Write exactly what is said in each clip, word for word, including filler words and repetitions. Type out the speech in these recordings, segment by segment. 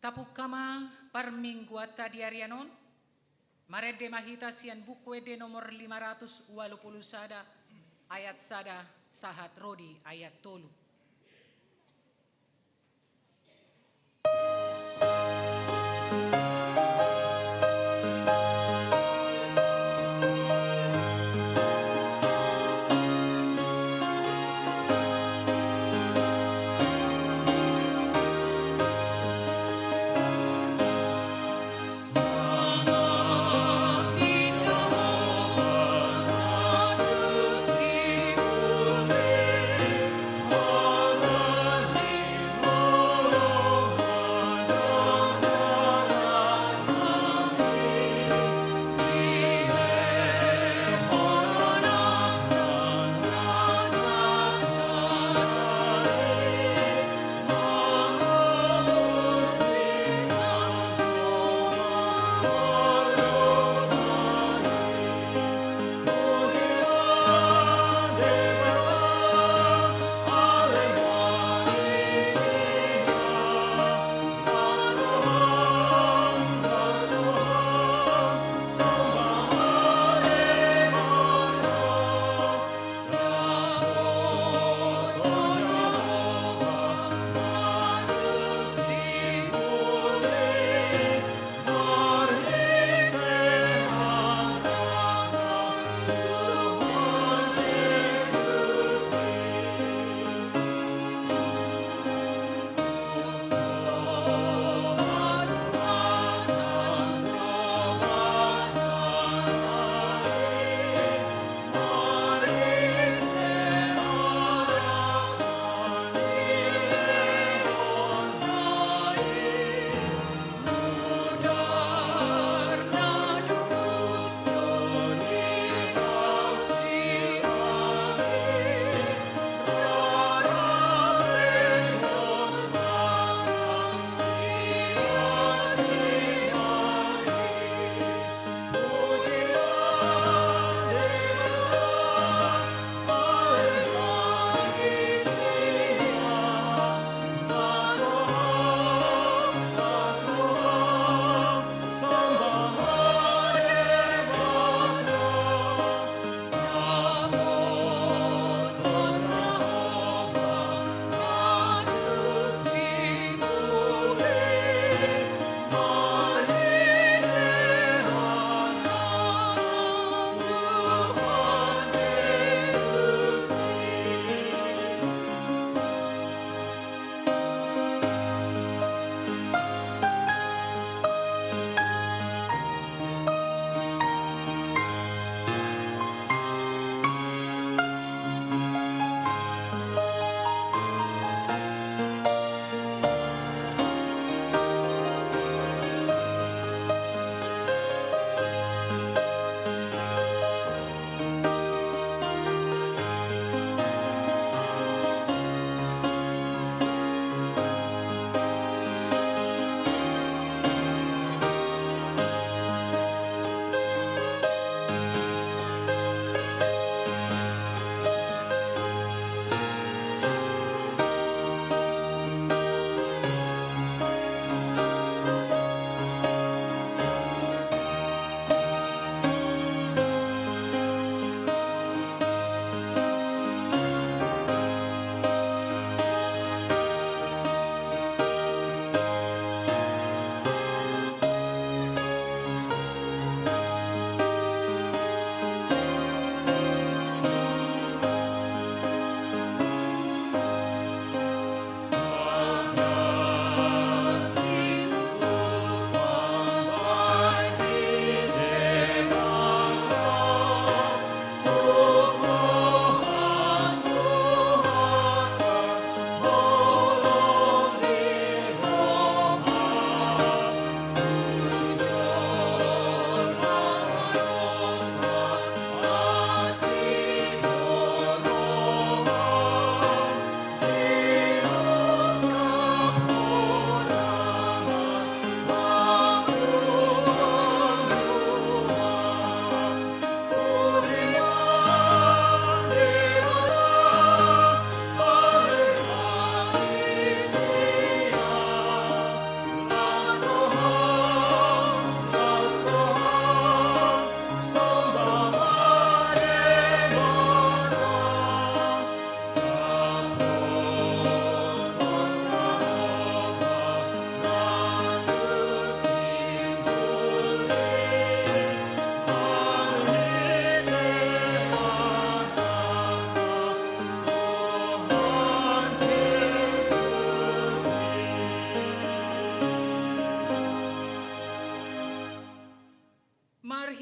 Tapungka ma parmingguanta di arian on, marende ma hita sian Buku Ende nomor lima ratus ualu pulu sada, ayat sada sahat ro di ayat tolu.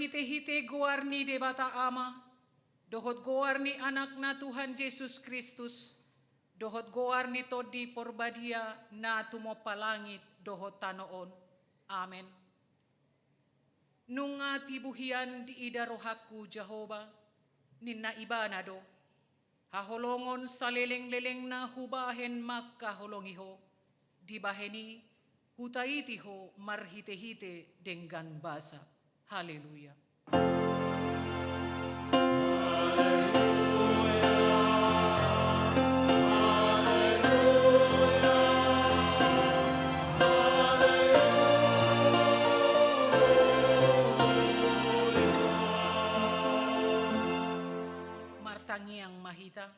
Marhitehite goar ni Debata Ama, dohot goar ni Anakna Tuhan Jesus Kristus, dohot goar ni Tondi Porbadia na tumompa langit dohot tano on. Amen. Nunga tibu hian diida rohangku Jahowa, ninna Ibana do: Haholongon salelenglelengna hubahen mangkaholongi ho, dibahen i hutaiti ho marhitehite denggan basa. Haleluya. Martangiang ma hita.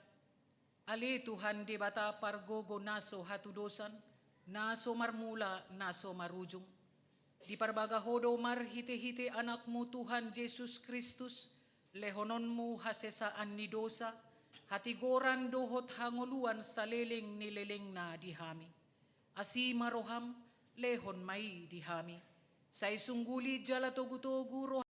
Ale Tuhan Debata pargogo na so hatudosan, na so marmula, na so marujung. Diparbaga ho do marhitehite Anakmu Tuhan Jesus Kristus, lehononmu hasesaan ni dosa, hatigoran dohot hangoluan saleleng ni lelengna di hami. Asi ma roham, lehon ma i di hami. Sai sungguli jala togutogu roha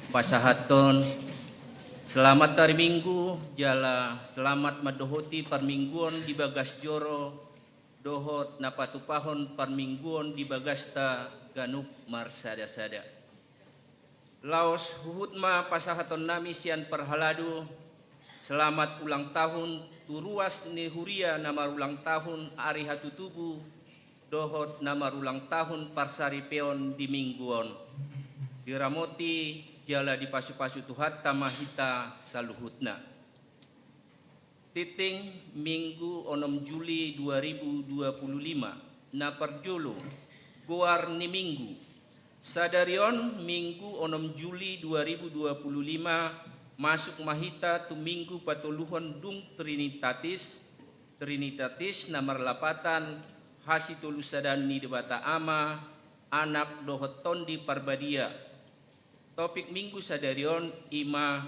Pasahathon selamat hari Minggu jala selamat mandohoti parmingguon di bagas joro dohot na patupahon parmingguon di bagasta ganup marsada-sada. Laos huhut ma pasahatonnami sian parhalado selamat ulang tahun tu ruas ni huria na marulang tahun ari hatutubu dohot na marulang tahun parsaripeon di minggu on. Diramoti jala dipasupasu Tuhanta ma hita saluhutna. Tintin, Minggu onom Juli dua ribu dua puluh lima. Na parjolo, goar ni Minggu. Sadari on Minggu onom Juli dua ribu dua puluh lima, masuk ma hita tu Minggu patoluhon dung Trinitatis, Trinitatis na marlapatan hasitolusadaan ni Debata Ama, Anak dohot Tondi Parbadia. Topik Minggu sadari on i ma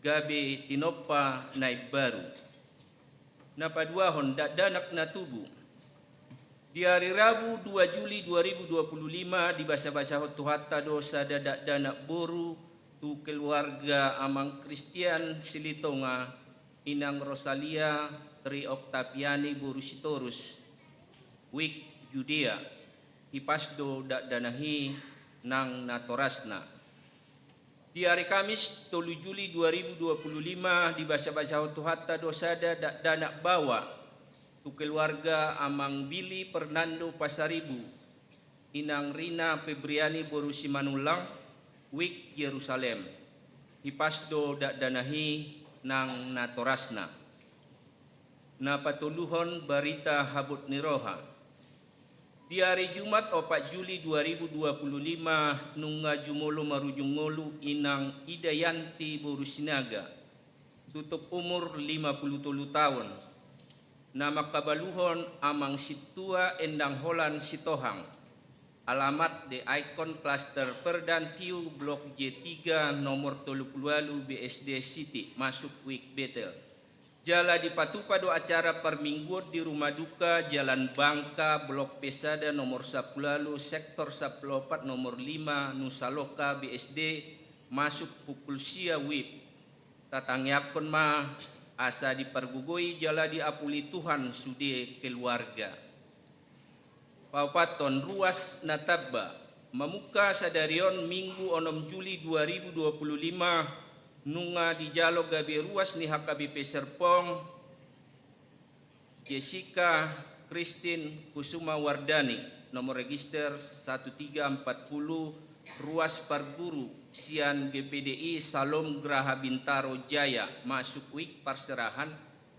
gabe tinompa na imbaru. Na paduahon, dakdanak na tubu. Di ari Rabu dua Juli dua ribu dua puluh lima dibasabasahon Tuhanta do sada dakdanak boru tu keluarga amang Kristian Silitonga, inang Rosalia Tri Oktaviani boru Sitorus, Wijk, Judea. Hipas do dakdanak i nang natorasna. Di ari Kamis tolu Juli dua ribu dua puluh lima dibasabasahon Tuhanta do sada dakdanak baoa tu keluarga amang Billy Fernando Pasaribu, inang Rina Febriani boru Simanullang, Wijk, Jerusalem. Hipas do dakdanak i nang natorasna. Na patoluhon, barita habot ni roha. Di ari Jumat opat Juli dua ribu dua puluh lima nunga jumolo marujung ngolu inang Ida Yanti boru Sinaga, tutup umur lima puluh tolu taon, na mangkabaluhon amang Sintua Endang Holan Sitohang. Alamat The Icon Cluster Perdan View, Blok J tiga, nomor tolu puluh ualu, B S D City, masuk Wijk Betel. Jala dipatupa do acara parmingguon di rumah duka Jalan Bangka, Blok P sada, nomor sampulu ualu, Sektor sampulu opat, nomor lima, Nusa Loka, B S D, masuk pukul sia W I B. Tatangiangkon ma asa dipargogoi jala diapuli Tuhan sude keluarga. Paopathon, ruas na tamba. Mamungka sadari on Minggu onom Juli dua ribu dua puluh lima, nunga dijalo gabe ruas ni H K B P Serpong, Jessica Christine Kusuma Wardani, nomor register satu tiga empat puluh, ruas parguru sian G P D I Salom Graha Bintaro Jaya, masuk W I B parserahan,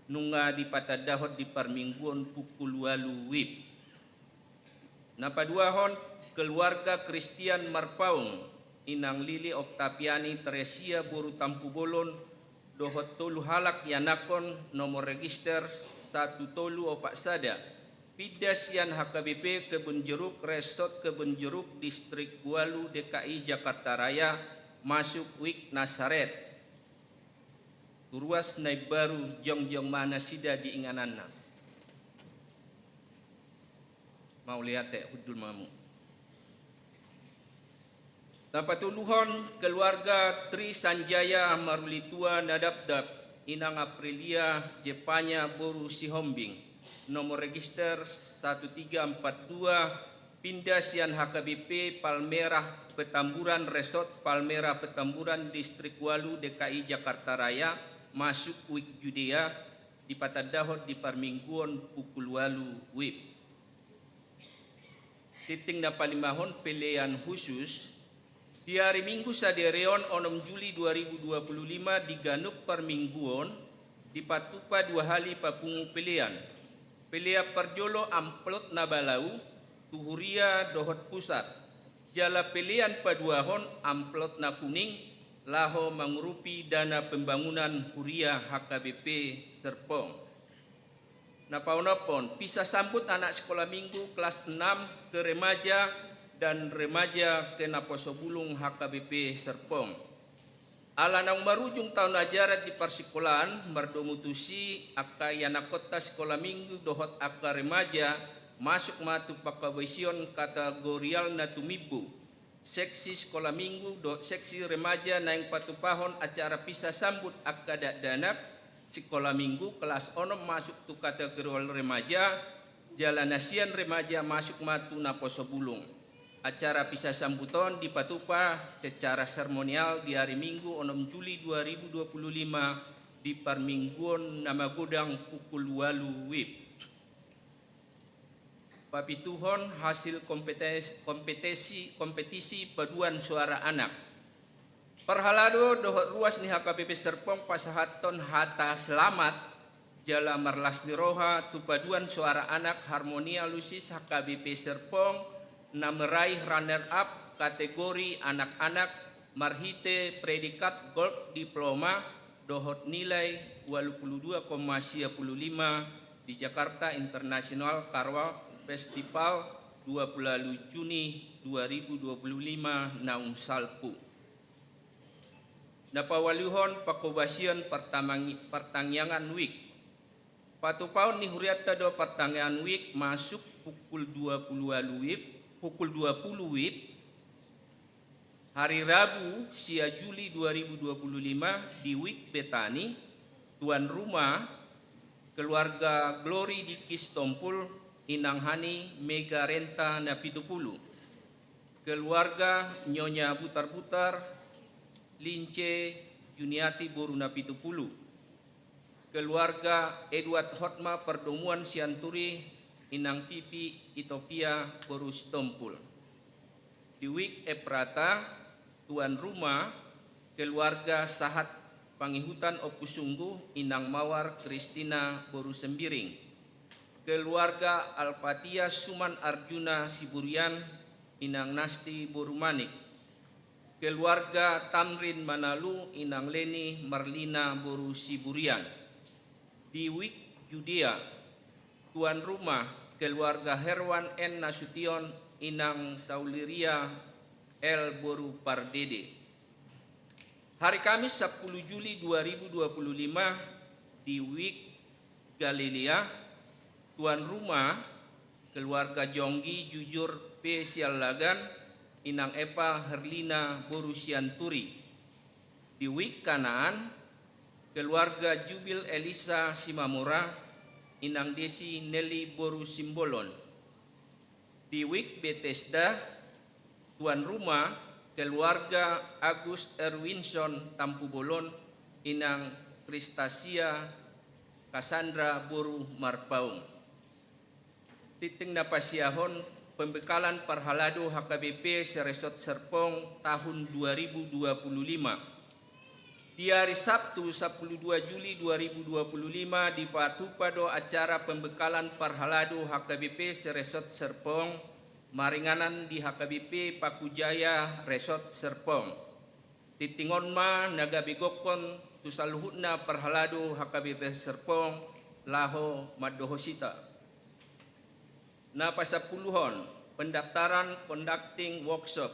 nunga dipatandahon di parmingguon pukul ualu W I B. Na paduahon, keluarga Kristian Marpaung, inang Lili Oktaviani Teresia boru Tampubolon, dohot tolu halak ianakhon, nomor register satu tolu opat sada, pinda sian H K B P Kebun Jeruk, Resort Kebun Jeruk, Distrik ualu, D K I Jakarta Raya, masuk W I B Nasaret. Tu ruas na imbaru, jongjong ma nasida di ingananna. Mauliate, hundul ma hamu. Na patoluhon, keluarga Tri Sanjaya Marulitua Nadapdap, inang Aprilia Jepanya boru Sihombing, nomor register satu tiga empat dua, pinda sian H K B P Palmerah Petamburan, Resort Palmerah Petamburan, Distrik ualu, D K I Jakarta Raya, masuk W I B Judea, dipatandahon di parmingguon pukul ualu W I B. Tintin na palimahon, pelean khusus. Di ari Minggu sadari on onom Juli dua ribu dua puluh lima di ganup parmingguon dipatupa dua hali papungu pelean. Pelean parjolo amplop na balau tu huria dohot pusat. Jala pelean paduahon amplop na kuning laho mangurupi dana pembangunan huria H K B P Serpong. Na paonomhon, pisah sambut anak sekolah minggu kelas enam ke remaja dan remaja ke naposo bulung H K B P Serpong. Ala naung marujung taon ajaran di parsikolaan, mardomu tusi angka ianakhonta sekolah minggu dohot angka remaja masuk ma tu panghabosion kategorial na tumimbo. seksi sikola minggu dohot seksi remaja naeng patupahon acara pisasambut angka dakdanak sikola minggu kelas onom masuk tu kategori remaja, jala na sian remaja masuk ma tu naposo bulung. Acara pisasambut on dipatupa secara seremonial di ari Minggu onom Juli dua ribu dua puluh lima di parmingguon na magodang pukul ualu wib. Papituhon hasil kompetes-, kompetisi, kompetisi paduan suara anak. Parhalado dohot ruas ni H K B P Serpong pasahathon hata selamat jala marlas ni roha tu paduan suara anak Harmonia Lucis H K B P Serpong na meraih runner up kategori anak-anak marhite predikat Gold Diploma dohot nilai ualu pulu dua koma sia pulu lima di Jakarta International Karawak Festival dua pulu ualu Juni dua ribu dua puluh lima naung salpu. Na paualuhon pangkobasion partamangi-, partangiangan wik. Patupaon ni hurianta do partangiangan wik masuk pukul dua puluh ualu wib, pukul dua puluh wib, hari Rabu sia Juli dua ribu dua puluh lima di wik Betani, tuan rumah keluarga Glory Diki Sitompul, inang Hani Mega Renta na pitu pulu. Keluarga Nyonya Butar-Butar, Lince Juniati boru na pitu pulu. Keluarga Edward Hotma Perdomuan Sianturi, inang Pipi Itopia boru Sitompul. Di wik Eprata, tuan rumah keluarga Sahat Pangihutan Ompusunggu, inang Mawar Kristina boru Sembiring. Keluarga Alfatia Suman Arjuna Siburian, inang Nasti boru Manik. Keluarga Tamrin Manalu, inang Leni Marlina boru Siburian. Di wik Judea, tuan rumah keluarga Herwan N Nasution, inang Sauliria L boru Pardede. Hari Kamis sapuluh Juli dua ribu dua puluh lima di wik Galilea, tuan rumah keluarga Jonggi Jujur P Siallagan, inang Epa Herlina boru Sianturi. Di wik Kanaan, keluarga Jubil Elisa Simamora, inang Desi Nelly boru Simbolon. Di wik Betesda, tuan rumah keluarga Agus Erwinson Tampubolon, inang Kristasia Cassandra boru Marpaung. Tinting na pasiahon pembekalan parhalado H K B P Seresort Serpong tahun dua ribu dua puluh lima. Di ari Sabtu sapuluh dua Juli dua ribu dua puluh lima dipatupa do acara pembekalan parhalado H K B P Seresort Serpong maringanan di H K B P Paku Jaya Resort Serpong. Tinting on ma na gabe gokkon tu saluhutna parhalado H K B P Serpong laho mandohot hita. Na pasampuluhon, pendaftaran conducting workshop.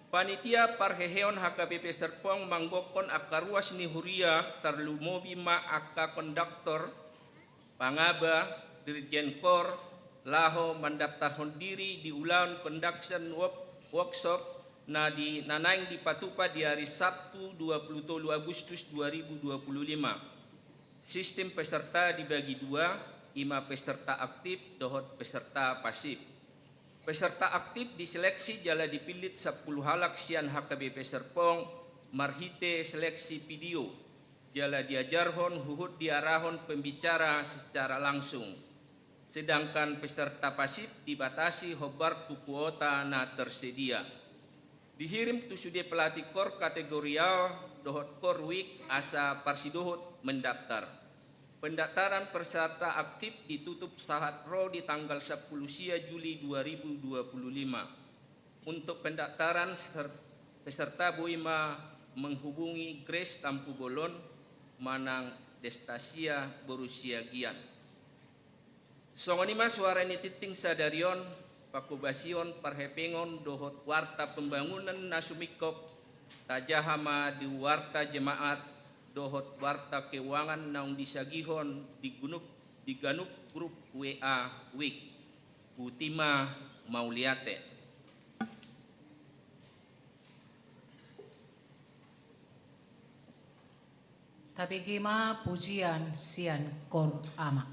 Panitia parheheon H K B P Serpong manggokkon angka ruas ni huria, tarlumobi ma angka konduktor, pangaba, dirjen kor, laho mandaftarhon diri di ulaon conducting work-, workshop na di, na naeng dipatupa di ari Sabtu dua puluh tolu Agustus dua ribu dua puluh lima. Sistem peserta dibagi dua, i ma peserta aktif dohot peserta pasif. Peserta aktif diseleksi jala dipillit sampulu halak sian H K B P Serpong marhite seleksi video, jala diajarhon huhut diarahon pembicara secara langsung. Sedangkan peserta pasif dibatasi hombar tu kuota na tersedia. Dihirim tu sude pelatih kor kategorial dohot kor wik asa parsidohot mendaftar. Pendaftaran peserta aktif ditutup sahat ro di tanggal sapuluh sia Juli dua ribu dua puluh lima. Untuk pendaftaran ser-, peserta boi ma menghubungi Grace Tampubolon manang Destasia boru Siagian. Songon i ma suara ni tinting sadari on, pangkobasion, parhepengon dohot warta pembangunan na sumingkop, tajaha ma di warta jemaat dohot warta keuangan naung disagihon di ganup, di ganup grup W A wik. Botima, mauliate. Tabege ma pujian sian Kor Ama.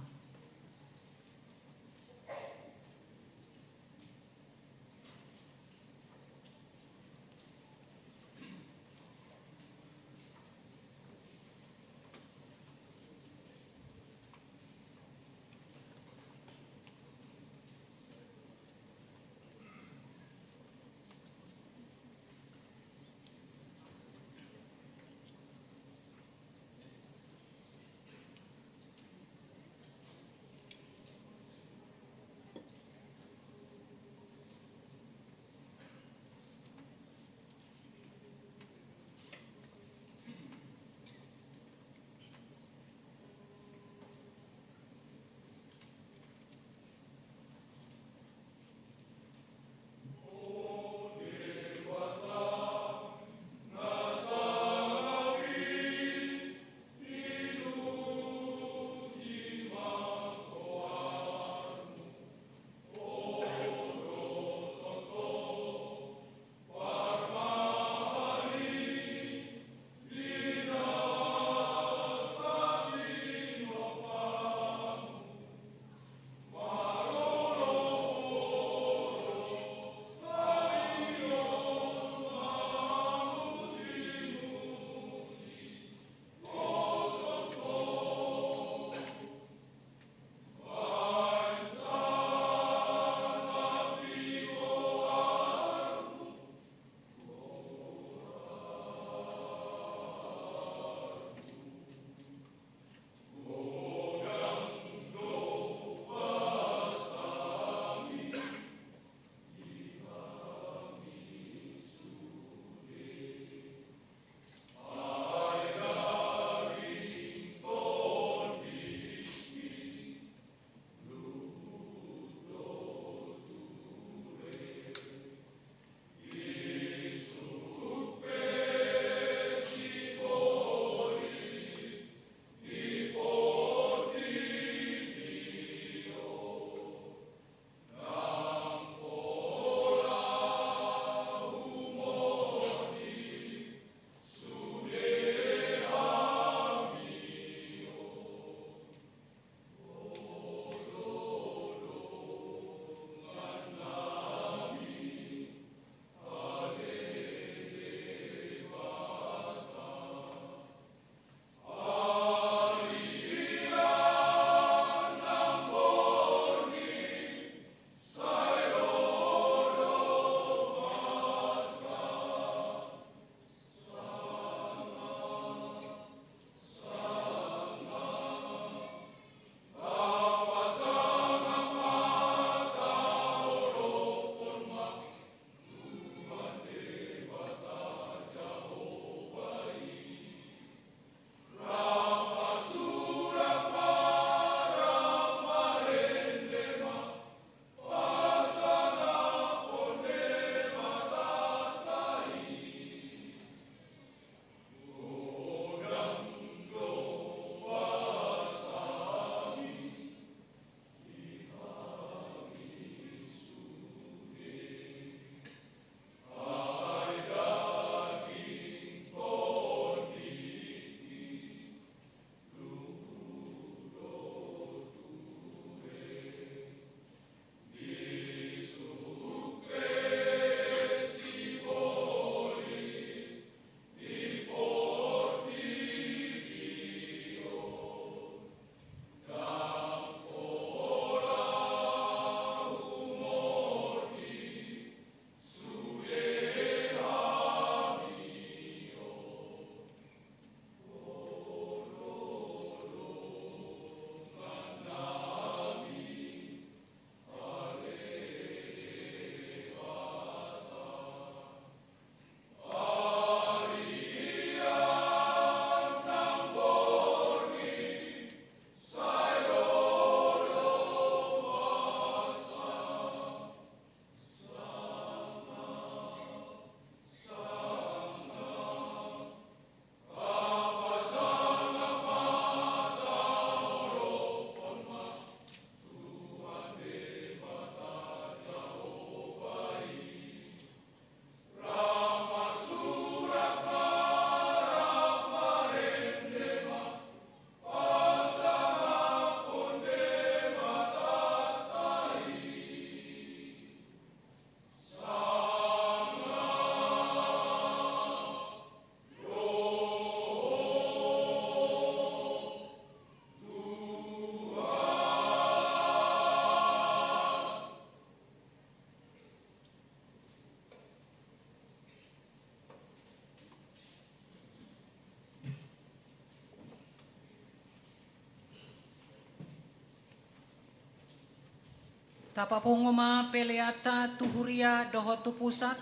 Tapapungu ma peleanta tu huria dohot tu pusat,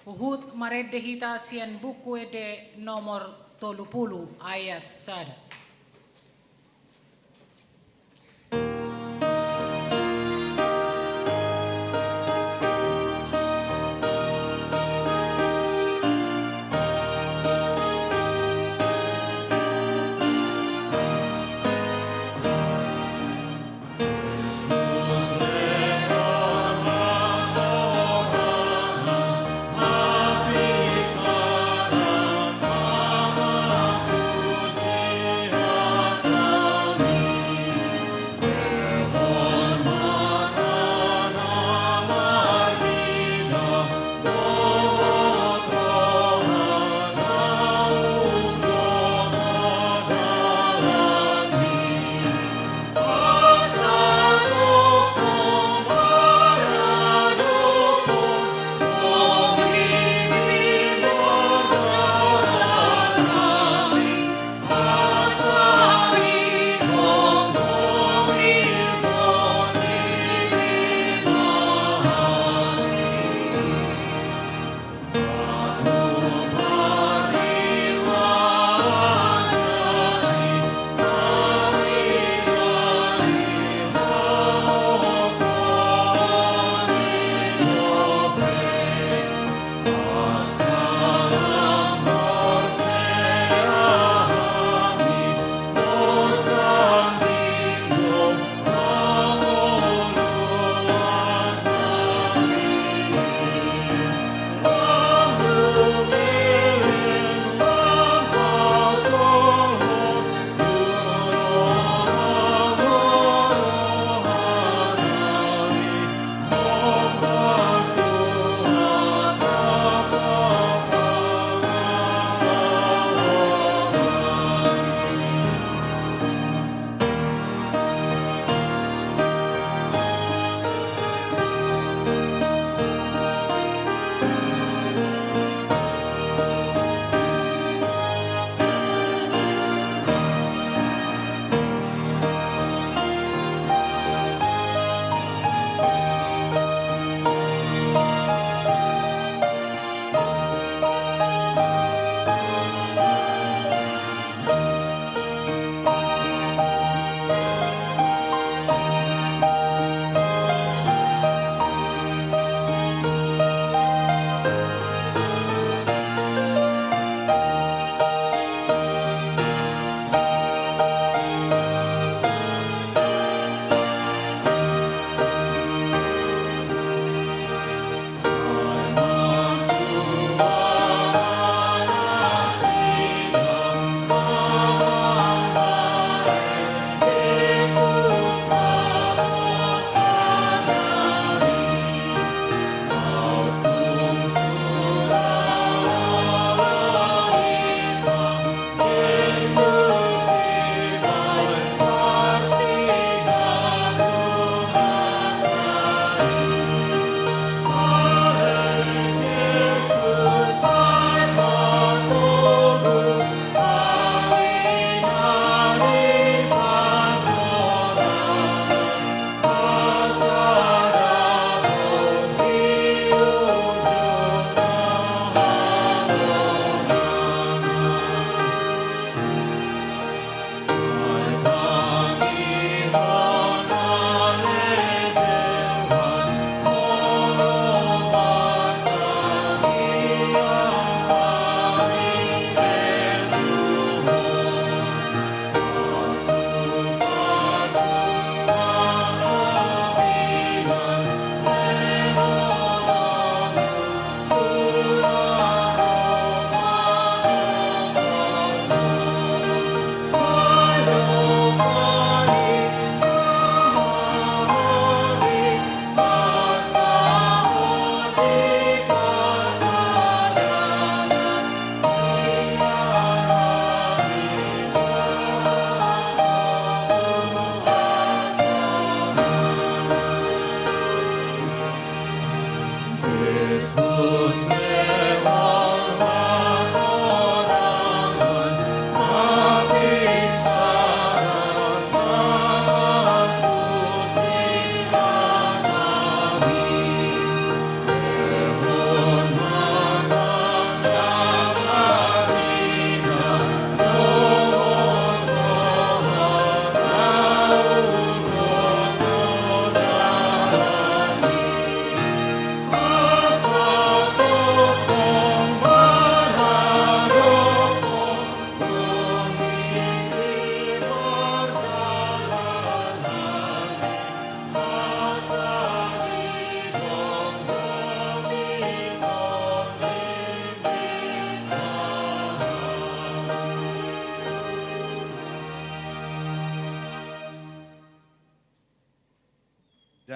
huhut marende hita sian Buku Ende nomor tolu pulu ayat sada.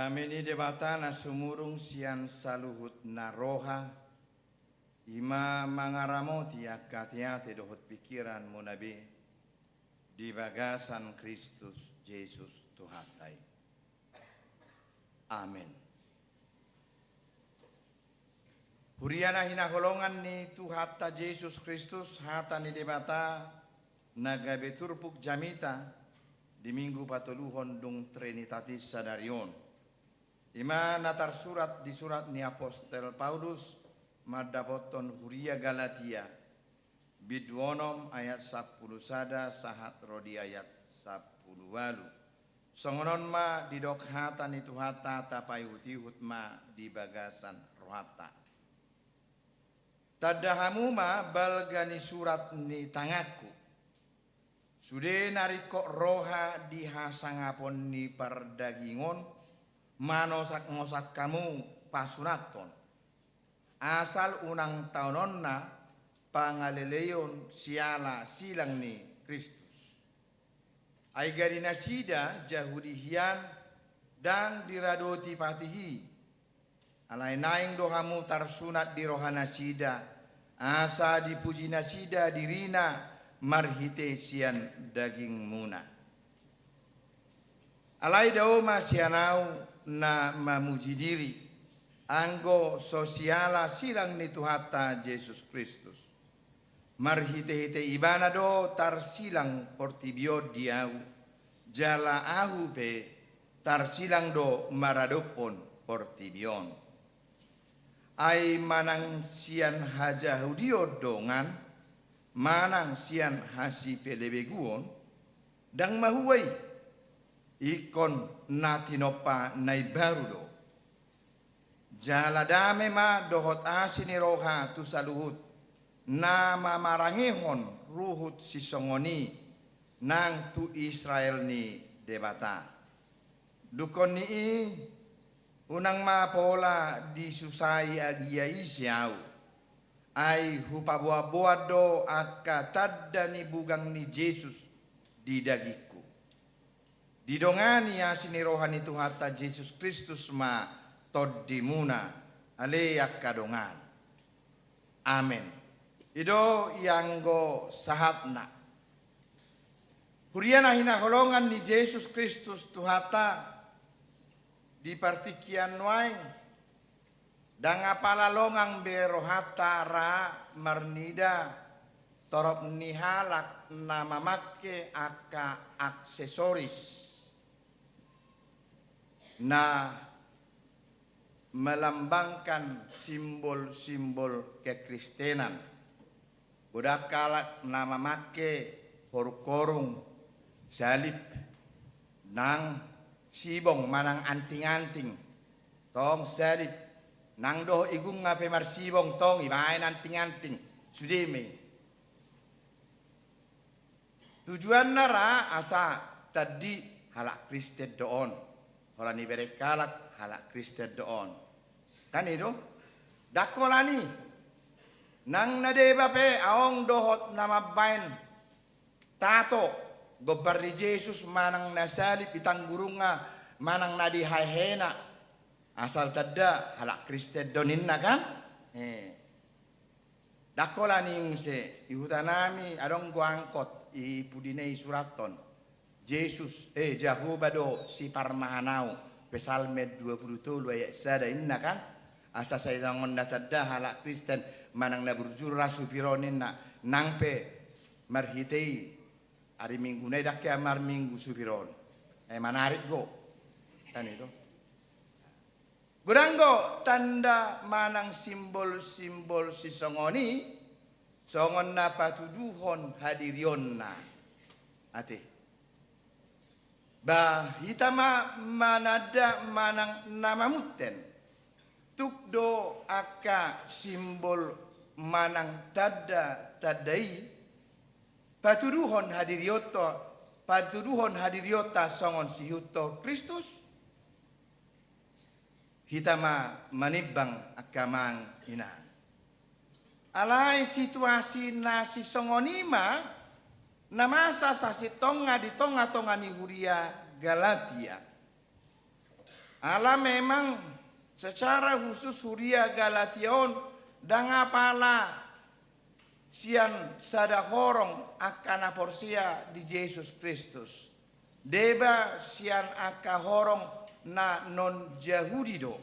Dame ni Debata na sumurung sian saluhutna roha, i ma mangaramoti angka ateate dohot pingkiranmuna be di bagasan Kristus Jesus Tuhanta i. Amen. Huria na hinaholongan ni Tuhanta Jesus Kristus, hata ni Debata na gabe turpuk jamita di Minggu patoluhon dung Trinitatis sadari on. I ma na tarsurat di surat ni apostel Paulus mandapothon huria Galatia, bindu onom ayat sampulu sada sahat ro di ayat sampulu ualu. Songon on ma didok hata ni Tuhanta, tapaihutihut ma di bagasan rohanta. Tanda hamu ma balga ni surat ni tanganku. Sude na ringkot roha di hasangapon ni pardagingon, manosaknosak hamu pasunathon. Asal unang taononna pangaleleion siala silang ni Kristus. Ai gari nasida Jahudi hian ndang diradoti patih i. Alai naeng do hamu tarsunat di roha nasida, asa dipuji nasida dirina marhite sian dagingmuna. Alai dao ma sian ahu na mamuji diri, anggo so siala silang ni Tuhanta Jesus Kristus. Marhitehite Ibana do tarsilang portibi on di ahu, jala ahu pe tarsilang do maradophon portibi on. Ai manang sian hajahudion dongan, manang sian hasipelebeguon, ndang mahua i, ingkon na tinompa na imbaru do. Jala dame ma dohot asi ni roha tu saluhut na mamarangehon ruhut sisongon i nang tu Israel ni Debata. Dungkon ni i, unang ma pola disusai agia ise ahu. Ai hupaboanboan do angka tanda ni bugang ni Jesus di dagingku. Didongani asi ni roha ni Tuhanta Jesus Kristus ma tondimuna, ale angka dongan. Amen. I do ianggo sahatna. Huria na hinaholongan ni Jesus Kristus Tuhanta, di partingkian nuaeng, ndang apala longang be rohanta ra marnida torop ni halak na mamangke angka aksesoris na melambangkan simbol-simbol kekristenan. Godang halak na mamangke horungkorung, salib, nang sibong manang antinganting, tong salib, nang dohot igungna pe marsibong tong ibaen antinganting, sude ma i. Tujuanna ra asa tandi halak Kristen do on. Holan ibereng halak, halak Kristen do on. Kan i do? Ndang holan i. Nang na deba pe aong dohot na mambaen tato, gombar ni Jesus manang na salib di tanggurungna manang na di hehena. Asal tanda halak Kristen do ninna kan? Eh. Ndang holan i muse, di hutanami adong do angkot i pudina i surathon. Jesus, eh, Jahowa do siparmahan ahu, Psalmen dua pulu tolu ayat sada inna kan? Asa sai songon na tanda halak Kristen manang na burju ra supir on inna, nang pe marhite i ari Minggu na i ndang hea marminggu supir on. Eh, manarik do. Kan i do. Godang do tanda manang simbol-simbol sisongon i, songon na patuduhon hadirionna. Ate. Ba hita ma mananda manang na mamunten. Tuk do angka simbol manang tanda-tanda i, patuduhon hadirionta, patuduhon hadirionta songon siihutton Kristus. Hita ma manimbang angka amang inang. Alai situasi na sisongon i ma na masa sasintongna di tonga-tonga ni huria Galatia. Ala memang secara khusus huria Galatia on ndang apala sian sada horong angka na porsea di Jesus Kristus. Deba sian angka horong na non Jahudi do.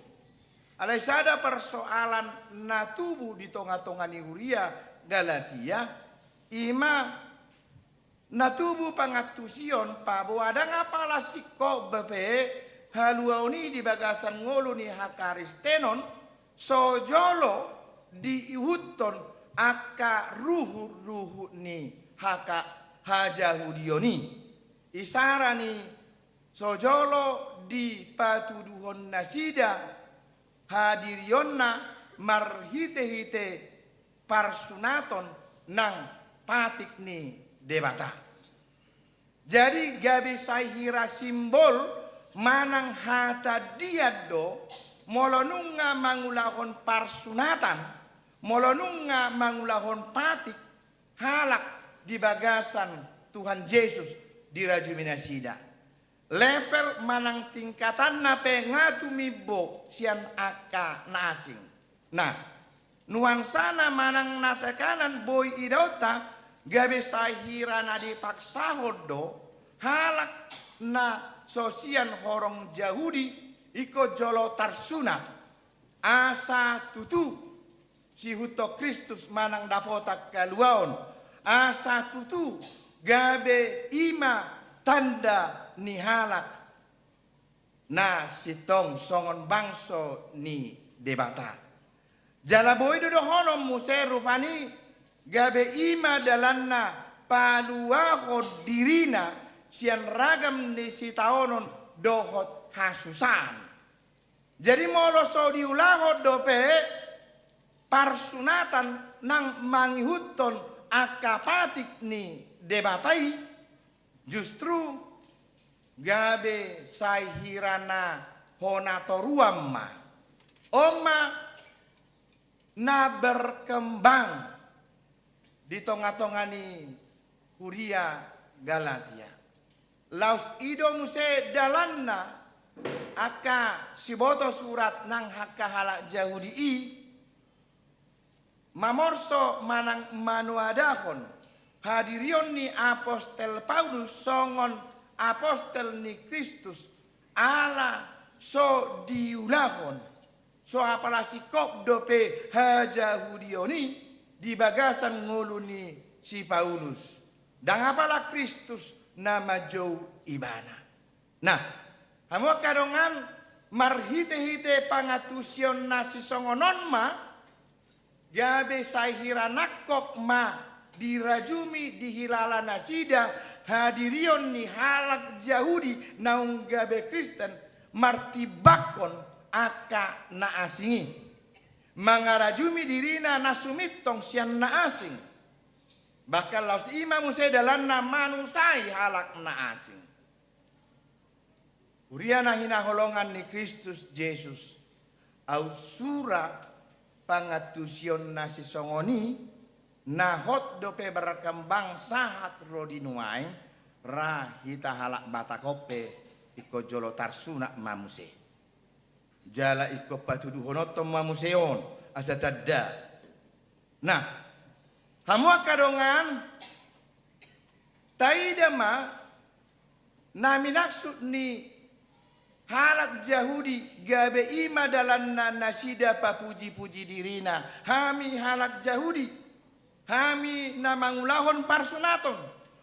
Alai sada persoalan na tubu di tonga-tonga ni huria Galatia, ima na tubu pangantusion paboa ndang apala singkop dope haluaon i di bagasan ngolu ni hakaristenon, so jolo diihuthon angka ruhut-ruhut ni haka-, hajahudion i. Isarana i so jolo dipatuduhon nasida hadirionna marhite-hite parsunaton nang patik ni Debata. Jadi gabe sai hira simbol manang hatandian do molo nunga mangulahon parsunatan, molo nunga mangulahon patik halak di bagasan Tuhan Jesus dirajumi nasida. Level manang tingkatanna pe nga tumimbo sian angka na asing. Nah, nuansana manang na tekanan boi idaonta, gabe sai hira na dipaksahon do halak na so sian horong Jahudi ingkon jolo tarsunat, asa tutu siihuthon Kristus manang dapotan haluaon, asa tutu gabe ima tanda ni halak na sintong songon bangso ni Debata. Jala boi do dohonon muse rupani gabe ima dalanna paluahon dirina sian ragam ni sitaonon dohot hasusaan. Jadi molo so diulahon dope parsunatan nang mangihuthon angka patik ni Debata i, justru gabe sai hira na hona toruan ma. On ma na berkembang di tonga-tonga ni huria Galatia. Laos i do muse dalanna angka siboto surat nang angka halak Jahudi i mamorso manang manoadahon hadirion ni apostel Paulus songon apostel ni Kristus, ala so diulahon, so apala singkop dope hajahudion i di bagasan ngolu ni si Paulus. Ndang apala Kristus na manjou ibana. Nah, hamu angka dongan, marhite-hite pangantusion na sisongon on ma, gabe sai hira nangkok ma dirajumi dihilala nasida hadirion ni halak Jahudi naung gabe Kristen martimbangkon angka na asing i. Mangarajumi dirina na sumintong sian na asing. Bahkan laos i ma muse dalanna manusai halak na asing. Huria na hinaholongan ni Kristus Jesus, aut sura pangantusion na sisongon i, na hot dope berkembang sahat ro di nuaeng, ra hita halak Batak on pe ingkon jolo tarsunat ma muse. Jala ingkon patuduhononton ma muse on asa tanda. Nah, hamu angka dongan, taida ma na minaksud ni halak Jahudi gabe i ma dalanna nasida papuji-puji dirina. Hami halak Jahudi, hami na mangulahon parsunaton,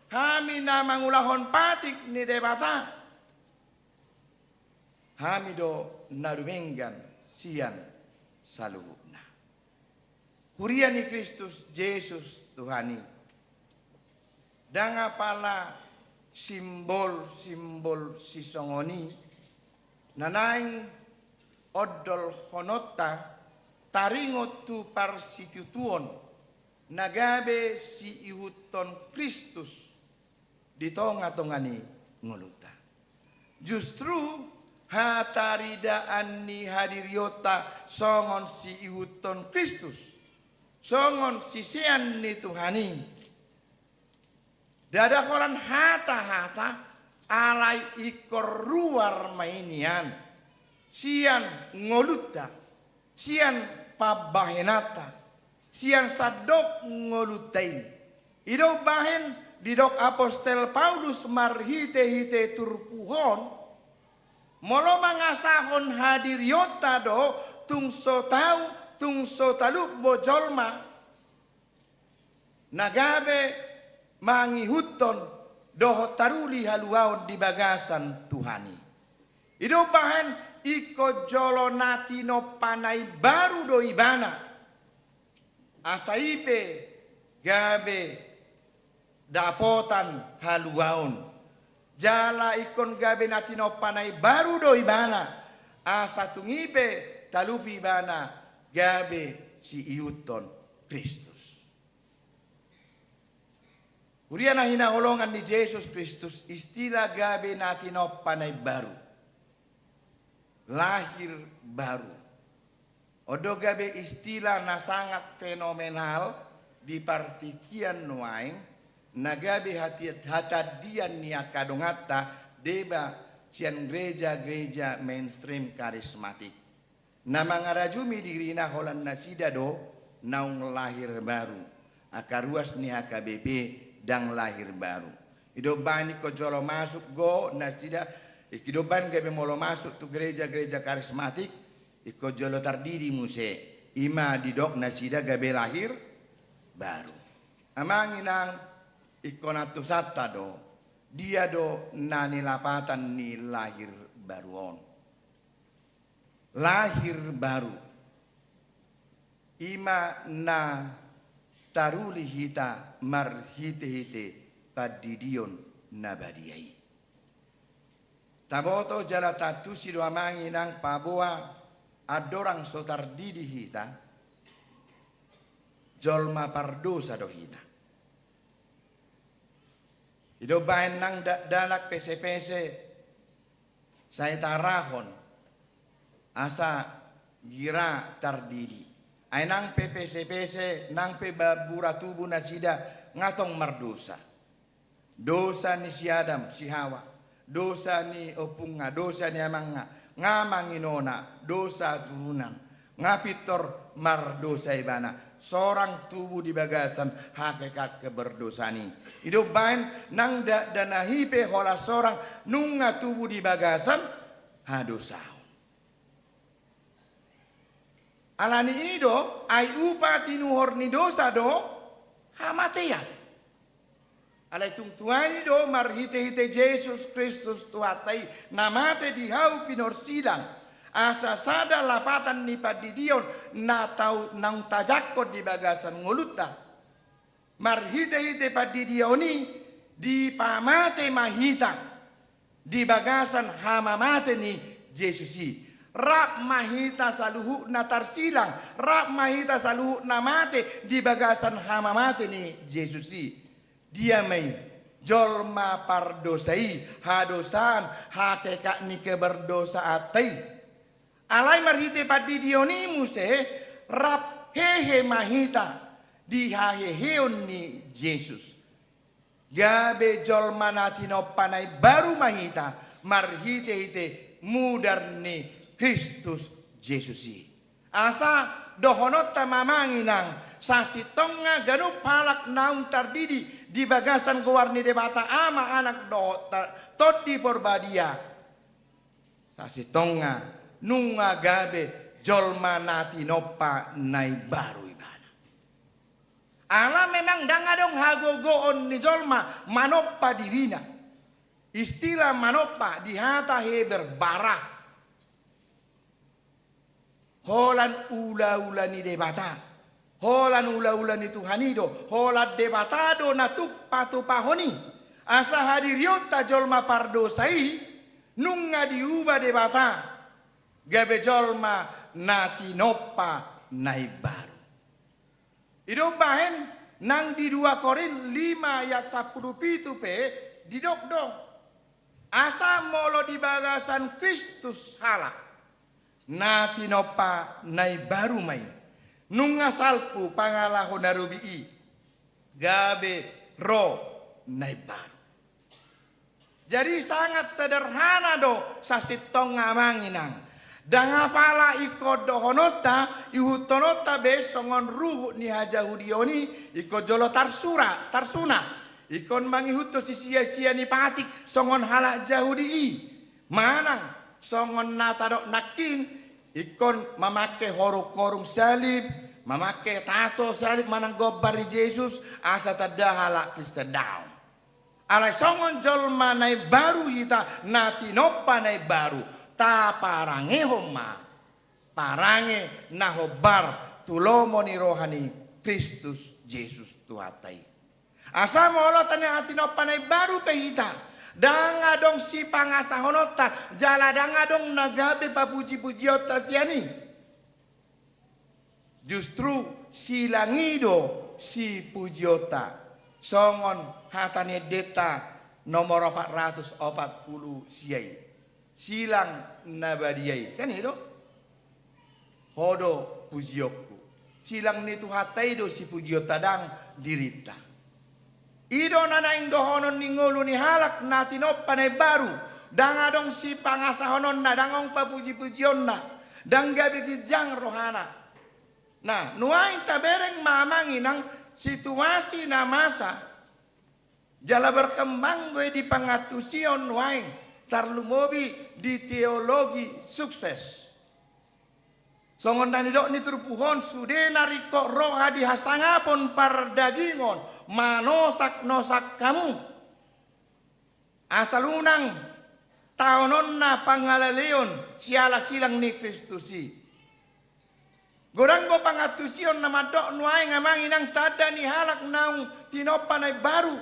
hami na mangulahon patik ni Debata. Hami do na dumenggan sian saluhutna. Huria ni Kristus Jesus Tuhan i. Ndang apala simbol-simbol sisongon i na naeng ondolhononta taringot tu parsitutuon na gabe siihuthon Kristus di tonga-tonga ni ngolunta. Justru hataridaan ni hadirionta songon siihuthon Kristus, songon sisean ni Tuhan i, ndada holan hata-hata, alai ingkon ruar ma i nian. sian ngolunta, sian pambahenanta, sian sandok ngolunta i. I do umbahen didok apostel Paulus marhitehite turpuk on, molo mangasahon hadirionta do, tung so tau, tung so talup bo jolma na gabe mangihuthon dohot taruli haluaon di bagasan Tuhan i. I do umbahen ingkon jolo na tinompa na imbaru do ibana. Asa i pe gabe dapotan haluaon. Jala ingkon gabe na tinompa na imbaru do ibana. Asa tung i pe talup ibana gabe siihuthon Kristus. Huria na hinaholongan ni Jesus Kristus, istilah gabe na tinompa na imbaru, lahir baru, on do gabe istilah na sangat fenomenal di partingkian nuaeng, na gabe hati-, hatandian ni angka donganta deba sian gereja-gereja mainstream karismatik. Na mangarajumi dirina holan nasida do naung lahir baru. Angka ruas ni H K B P ndang lahir baru. I do umbahen ingkon jolo masuk do nasida, i do umbahen gabe molo masuk tu gereja-gereja karismatik, ingkon jolo tardidi muse. I ma didok nasida gabe lahir baru. Amang inang, ingkon antusanta do, dia do na nilapatan ni lahir baru on. Lahir baru, i ma na taruli hita marhitehite pandidion na badia i. Taboto jala taantusi do amang inang paboa andorang so tardidi hita, jolma pardosa do hita. I do umbahen nang da-, dakdanak pesepese sai taarahon asa gira tardidi. Ai nang pe pesepese, nang pe ba-, bura tubu nasida, nga tong mardosa. Dosa ni si Adam, si Hawa, dosa ni ompungna, dosa ni amangna, nga manginona, dosa turunan. Nga pintor mardosa ibana, sorang tubu di bagasan hakikat keberdosaan i. I do umbahen nang da-, dakdanak i pe holan sorang nunga tubu di bagasan hadosaon. Alani i do, ai upa tinuhor ni dosa do hamatean. Alai tung tuani do marhitehite Jesus Kristus Tuhanta i, na mate di hau pinorsilang, asa sada lapatan ni pandidion na tau-, naung tajangkon di bagasan ngolunta. Marhitehite pandidion i dipamate ma hita di bagasan hamamate ni Jesus i. Rap ma hita saluhutna tarsilang, rap ma hita saluhutna mate di bagasan hamamate ni Jesus i. Dia ma i? Jolma pardosa i, hadosaan, hakikat ni keberdosaanta i. Alai marhite pandidion i muse, rap hehe ma hita di haheheon ni Jesus. Gabe jolma na tinompa na imbaru ma hita marhitehite mudar ni Kristus Jesus i. Asa dohononta ma amang inang, sasintongna ganup halak naung tardidi di bagasan goar ni Debata Ama, Anak dohot ta-, Tondi Porbadia, sasintongna nunga gabe jolma na tinompa na imbaru ibana. Ala memang ndang adong hagogoon ni jolma manompa dirina. Istilah manompa di hata Heber bara. Holan ulaula ni Debata. Holan ulaula ni Tuhan i do. Holan Debata do na tuk patupahon i. Asa hadirionta jolma pardosa i nunga diuba Debata gabe jolma na tinompa na imbaru. I do umbahen nang di dua Korint lima ayat sampulu pitu pe didok do. Asa molo di bagasan Kristus halak, na tinompa na imbaru ma i. Nunga salpu pangalaho na robi i, gabe ro na imbaru. Jadi sangat sederhana do sasintongna amang inang. Ndang apala ingkon dohononta, ihuthononta be songon ruhut ni hajahudion i, ingkon jolo tarsurat, tarsunat. Ingkon mangihuthon sisia-sia ni patik songon halak Jahudi i. Manang songon na tadok nangkin, ingkon mamangke horung-horung salib, mamangke tato salib manang gombar ni Jesus, asa tanda halak Kristen do on. Alai songon jolma na imbaru hita, na tinompa na imbaru, taparangehon ma parange na hombar tu lomo ni roha ni Kristus Jesus Tuhanta i. Asa molo tanda tinompa na imbaru pe hita, ndang adong sipangasahononta, jala ndang adong na gabe papuji-pujionta sian i. Justru silang i do sipujionta, songon hata ni endenta nomor opat ratus opat pulu sia i. Silang na badia i, kan i do? Ho do pujionku. Silang ni Tuhanta i do sipujionta, ndang dirinta. I do na naeng dohonon ni ngolu ni halak na tinompa na imbaru, ndang adong sipangasahononna, ndang adong papuji-pujionna, ndang gabe ginjang rohana. Nah, nuaeng tabereng ma amang inang situasi na masa, jala berkembang do i di pangantusion nuaeng, tarlumobi di teologi sukses. Songon na nidok ni turpuk on, sude na ringkot roha di hasangapon pardagingon, manosak-nosak hamu. Asal unang taononna pangalaleon siala silang ni Kristus i. Godang do pangantusion na mandok nuaeng amang inang tanda ni halak naung tinompa na imbaru.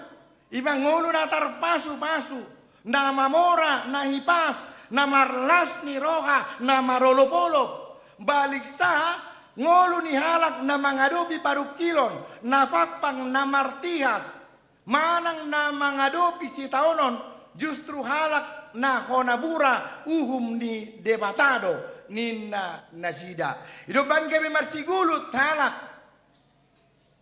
I ma ngolu na tarpasu-pasu, na mamora, na hipas, na marlas ni roha, na marolop-olop. Baliksa, ngolu ni halak na mangadopi parungkilon, na pampang, na martihas, manang na mangadopi sitaonon, justru halak na hona bura uhum ni Debata do, ninna nasida. I do umbahen gabe marsigulut halak.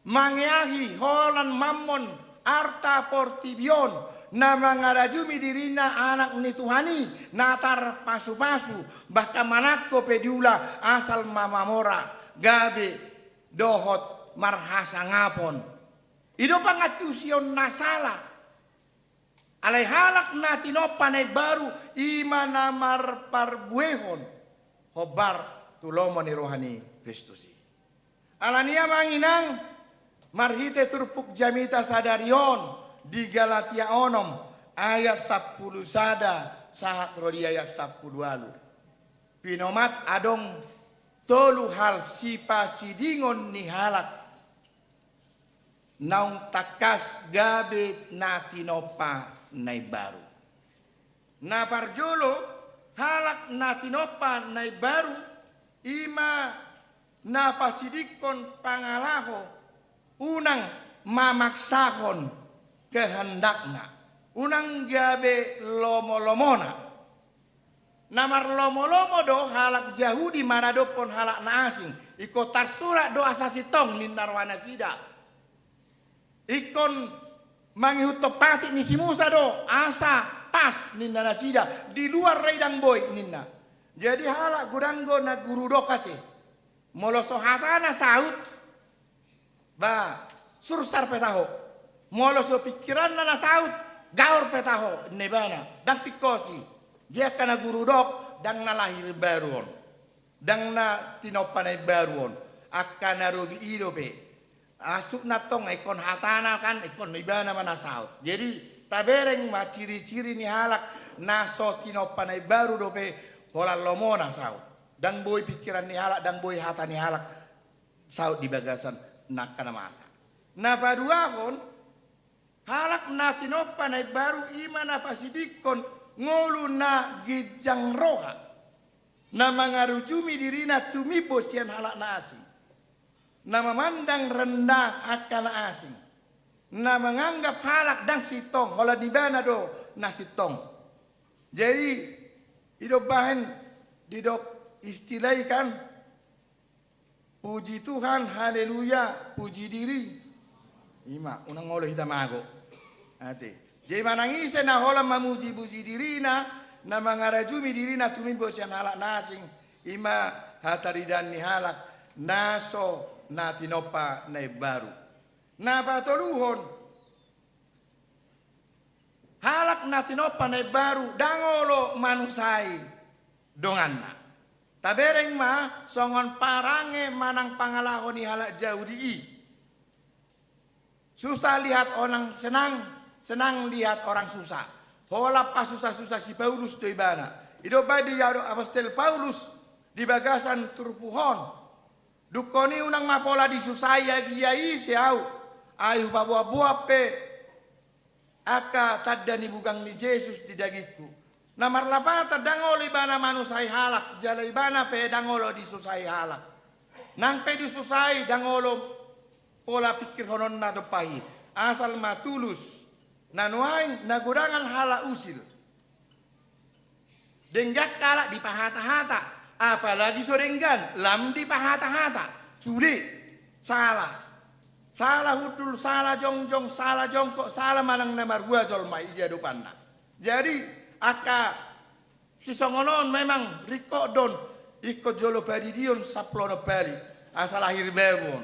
Mangeahi holan mammon arta portibi on, na mangarajumi dirina anak ni Tuhan i, na tarpasu-pasu, bahkan manangko pe diula asal ma mamora, gabe dohot marhasangapon. I do pangantusion na sala. Alai halak na tinompa na imbaru, i ma na marparbuehon hombar tu lomo ni roha ni Kristus i. Alani i amang inang, marhite turpuk jamita sadari on di Galatia onom ayat sampulu sada sahat ro di ayat sampulu ualu. Pinomat adong tolu hal sipasidingon ni halak naung tangkas gabe na tinompa na imbaru. Na parjolo, halak na tinompa na imbaru, i ma na pasidingkon pangalaho, unang mamaksahon kehendakna, unang gabe lomo-lomona. Na marlomo-lomo do halak Jahudi maradophon halak na asing. Ingkon tarsurat do asa sintong ninna rohanasida. Ingkon mangihuthon patik ni si Musa do asa pas ninna nasida. Di luar do i ndang boi ninna. Jadi halak godang do na gurudok ate. Molo so hatana saut, ba, sursar pe taho. Molo so pingkiranna na saut, gaor pe taho, ninna ibana, ndang tingkos i. Jadi angka na gurudok, ndang na lahir baru on. Ndang na tinompa na imbaru on. Angka na robi i dope. Asukna tong ingkon hatana kan, ingkon ibana ma na saut. Jadi, tabereng ma ciri-ciri ni halak na so tinompa na imbaru dope, holan lomona saut. Ndang boi pingkiran ni halak, ndang boi hata ni halak saut di bagasan na angka na masa. Na paduahon, halak na tinompa na imbaru i ma na pasidingkon ngolu na ginjang roha, na mangarujumi dirina tumimbo sian halak na asing, na mamandang rendah angka na asing, na manganggap halak ndang sintong, holan ibana do na sintong. Jadi, i do umbahen didok istilah i kan, puji Tuhan, haleluya, puji diri. I ma, unang olo hita mago. Ate. Jadi manang ise na holan mamuji-puji dirina, na mangarajumi dirina tumimbo sian halak na asing, I ma hataridaan ni halak na so na tinompa na imbaru. Na patoluhon, halak na tinompa na imbaru ndang olo manusai donganna. Tabereng ma songon parange manang pangalaho ni halak Jahudi i. Susah lihat orang senang, senang lihat orang susah. Holan pasusah-susah si Paulus do ibana. I do umbahen didok apostel Paulus di bagasan turpuk on. Dungkon i unang ma pola disusai agia ise ahu, ai hupaboa-boa pe angka tanda ni bugang ni Jesus di dagingku. Na marlapatan ndang olo ibana manusai halak, jala ibana pe ndang olo disusai halak. Nang pe disusai ndang olo pola pingkirhononna dompak i, asal ma tulus. Na nuaeng na godangan halak usil. Denggan halak dipahata-hata, apalagi so denggan lam dipahata-hata. Sude, sala. Sala hundul, sala jongjong, sala jongkok, sala manang na marhua jolma i di adopanna. Jadi angka sisongon on memang ringkot do on, ingkon jolo padidion sampulu onom bali asa lahir baru on.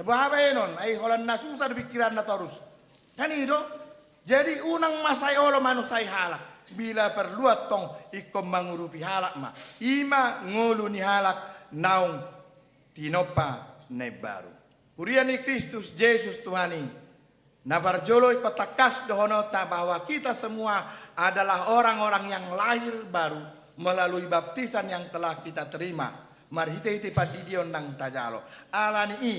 Boha baenon, ai holan na susah do pingkiranna torus. Kan i do? Jadi unang ma sai olo manusai halak. Bila perlu antong ingkon mangurupi halak ma. I ma ngolu ni halak naung tinompa na imbaru. Huria ni Kristus Jesus Tuhan i. Na parjolo ingkon tangkas dohononta bahwa kita semua adalah orang-orang yang lahir baru melalui baptisan yang telah kita terima marhite-hite pandidion naung tajalo. Alani i,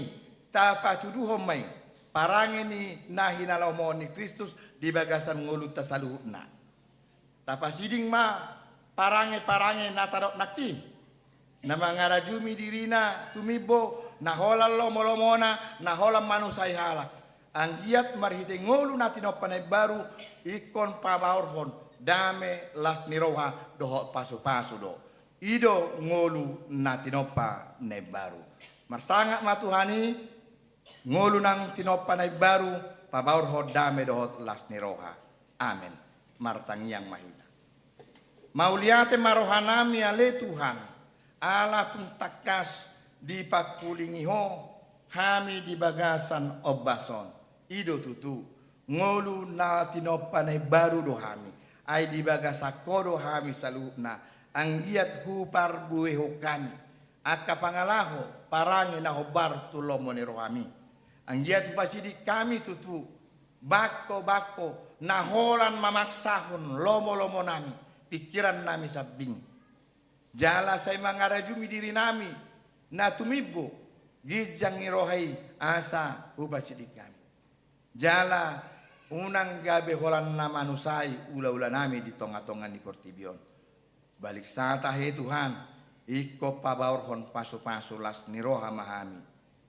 tapatuduhon ma i parange ni na hinalomohon ni Kristus di bagasan ngolunta saluhutna. Tapasiding ma parange-parange na tadok nangkin. Na mangarajumi dirina tumimbo, na holan lomo-lomona, na holan manusai halak. Anggiat marhite ngolu na tinompa na imbaru, ingkon pabaorhon dame, las ni roha dohot pasu-pasu do. I do ngolu na tinompa na imbaru. Marsangap ma Tuhan i, ngolu naung tinompa na imbaru, pabaorhon dame dohot las ni roha. Amen. Martangiang ma hita. Mauliate ma rohanami ale Tuhan, ala tung tangkas dipangkulingi Ho hami di bagasan ombas on. I do tutu, ngolu na tinompa na imbaru do hami, ai di bagasan Ho do hami saluhutna, anggiat huparbuehon hami angka pangalaho, parange na hombar tu lomo ni rohami. Anggiat hupasiding hami tutu bangko-bangko na holan mamaksahon lomo-lomonami, pingkirannami sambing. Jala sai mangarajumi dirinami na tumimbo, ginjang ni roha i asa hupasiding hami. Jala unang gabe holan na manusai ula-ulanami di tonga-tonga ni portibi on. Balik sata he Tuhan, ingkon pabaorhon pasu-pasu las ni roha ma hami.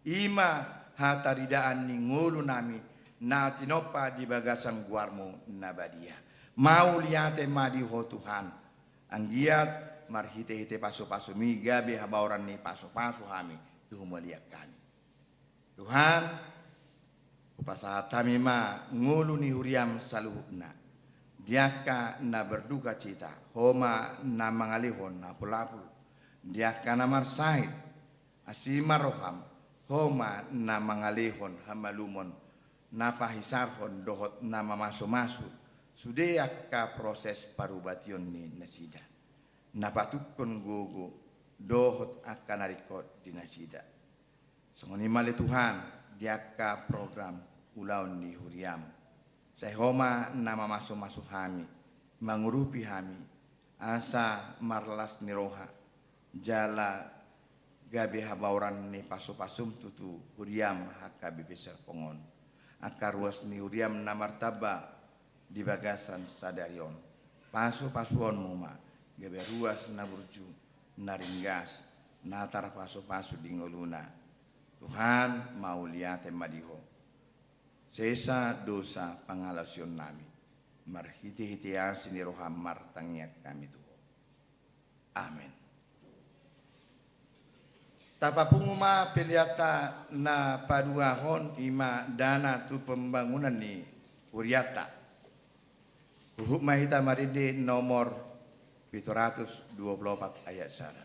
I ma hataridaan ni ngolunami na tinompa di bagasan goarmu na badia. Mauliate ma di Ho Tuhan. Anggiat marhite-hite pasu-pasumi gabe habaoran ni pasu-pasu hami tu humaliang hami. Tuhan, hupasahat hami ma ngolu ni huriam saluhutna. Di angka na berduka cita, Ho ma na mangalehon apul-apul. Di angka na marsahit, asi ma roham, Ho ma na mangalehon hamalumon, na pahisarhon dohot na mamasu-masu sude angka proses parubation ni nasida. Na patungkon gogo dohot angka na ringkot di nasida. Songon i ma ale Tuhan, di angka program ulaon ni huriam. Sai Ho ma na mamasu-masu hami, mangurupi hami, asa marlas ni roha, jala gabe habaoran ni pasu-pasum tutu huriam H K B P Serpong on. Angka ruas ni huriam na martamba di bagasan sadari on. Pasu-pasuonmu ma, gabe ruas na burju, na ringgas, na tarpasu-pasu di ngoluna. Tuhan, mauliate ma di Ho. Sesa dosa pangalaosionnami, marhite-hite asi ni roham martangiang hami tu Ho. Amen. Tapapungu ma peleanta na paduahon, i ma dana tu pembangunan ni hurianta. Huhut ma hita marende nomor pitu ratus dua puluh opat ayat sada.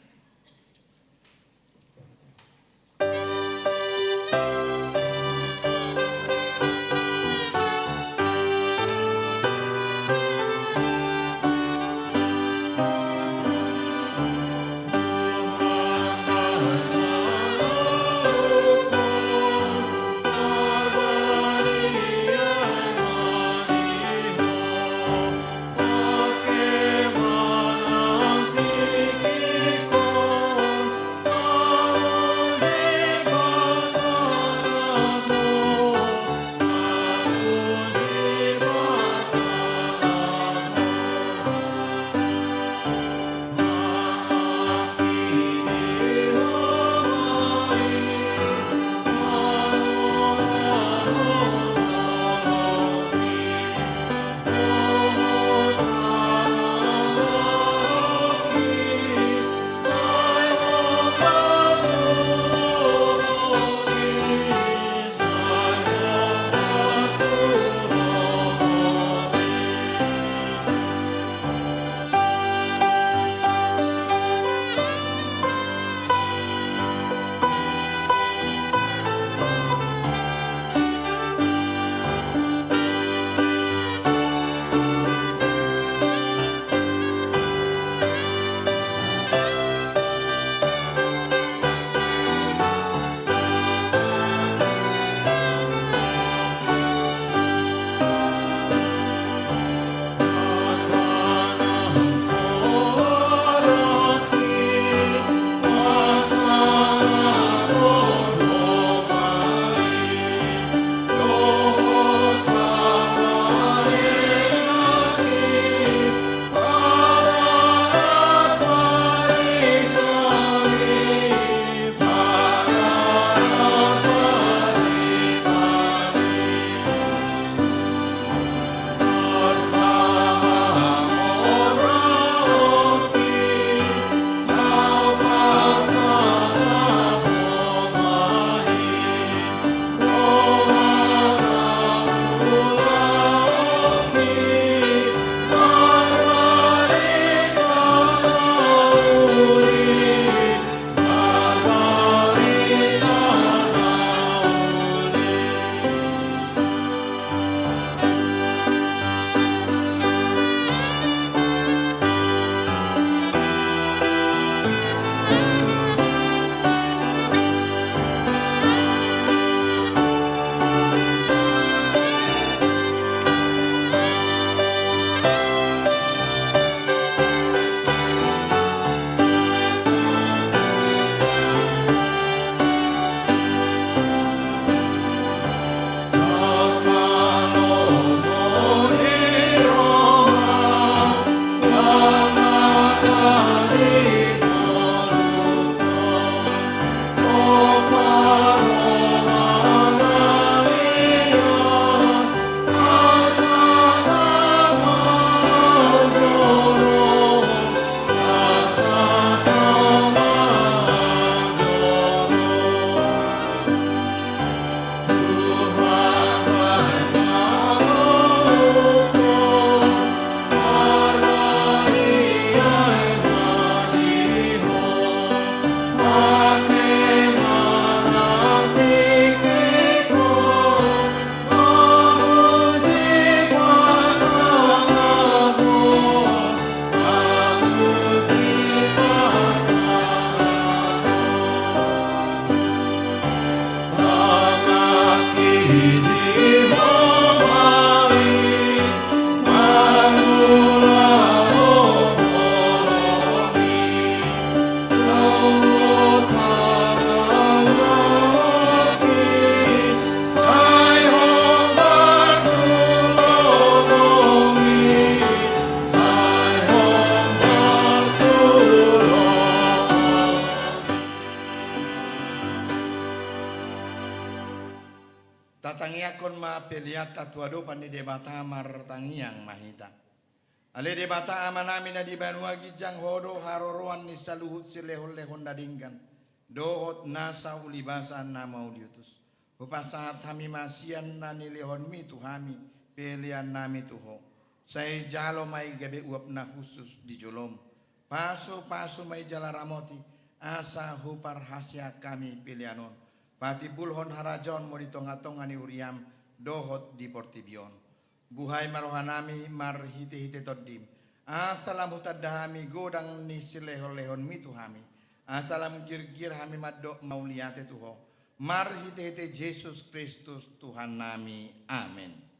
Tatangiangkon ma peleanta tu adopan ni Debata. Martangiang ma hita. Ale Debata Amanami na di banua ginjang, Ho do haroroan ni saluhut silehonlehon na denggan dohot nasa ulibasa na mauliutus. Hupasahat hami ma sian na nilehonMi tu hami peleannami tu Ho. Sai jalo ma i gabe uap na hushus di joloM. Pasupasu ma i jala ramoti, asa huparhaseang hami pelean on patimbulhon harajaonMu di tongatonga ni huriaM dohot di portibi on. Buhai ma rohanami marhitehite TondiM, asa lam hutanda hami godang ni silehonlehonMi tu hami, asa lam girgir hami mandok mauliate tu Ho, marhitehite Jesus Kristus Tuhannami. Amen.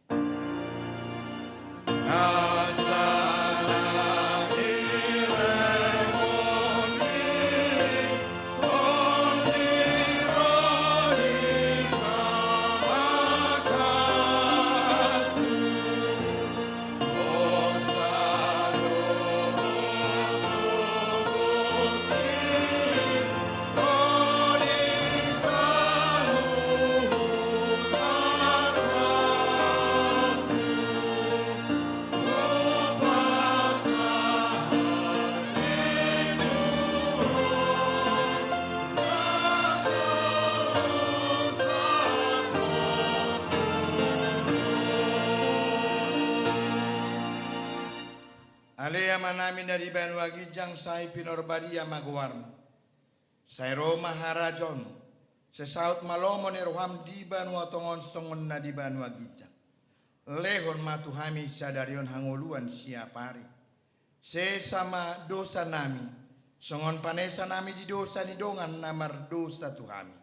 Ale Amanami na di banua ginjang, sai pinarbadia ma goarMu. Sai ro ma harajaonMu. Sai saut ma lomo ni rohaM di banua tonga on songon na di banua ginjang. Lehon ma tu hami sadari on hangoluan siapari. Sesa ma dosanami, songon panesanami di dosa ni dongan na mardosa tu hami.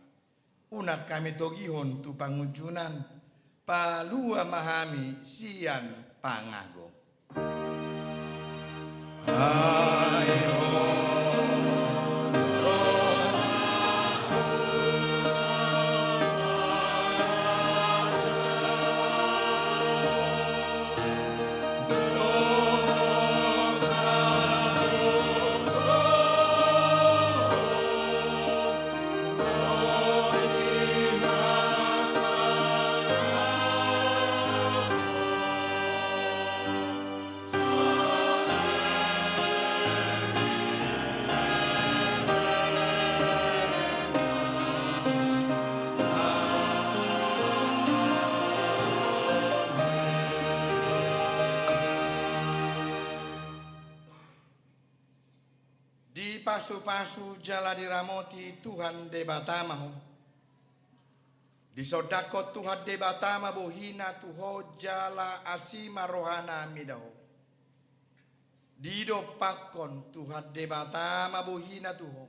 Unang hami togihon tu pangunjunan, palua ma hami sian pangago. Dipasupasu jala diramoti Tuhan Debata ma ho. Disondangkon Tuhan Debata ma bohiNa tu ho jala asi ma rohaNa mida ho. Didompakkon Tuhan Debata ma bohiNa tu ho,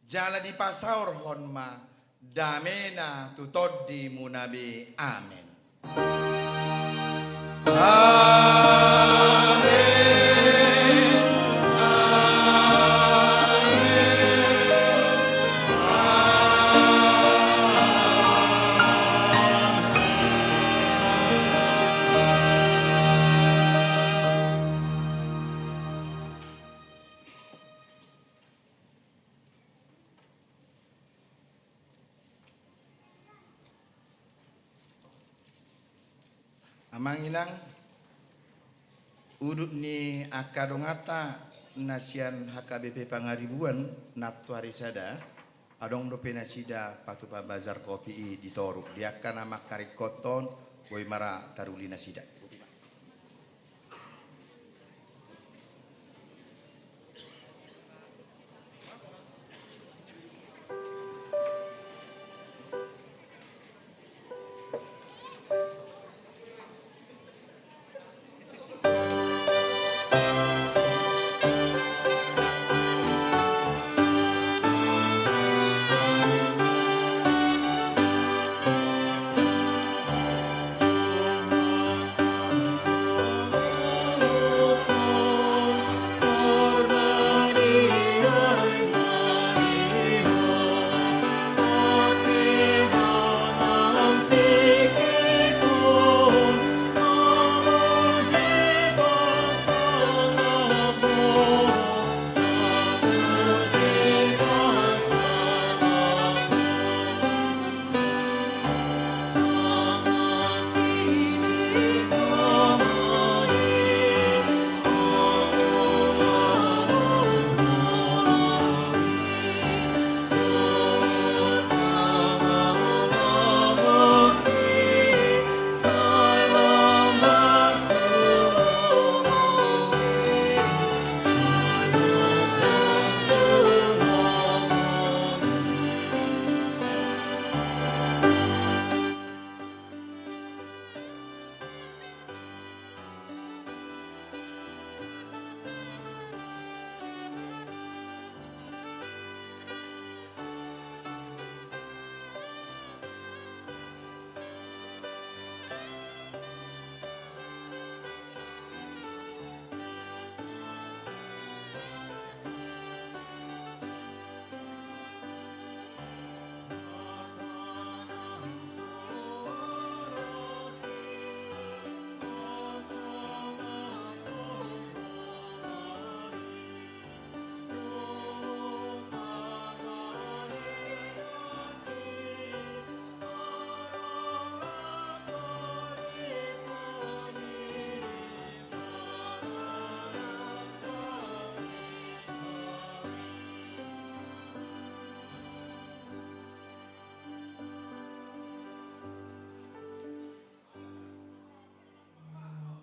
jala dipasaorhon ma dameNa tu tondimuna be. Amen. Amen. Amen. Amang inang, udut ni angka donganta na sian H K B P Pangaribuan nantuari sada, adong dope nasida patupa bazar kopi i di toru, di angka na mangkaringkothon, boi ma ra taruli nasida.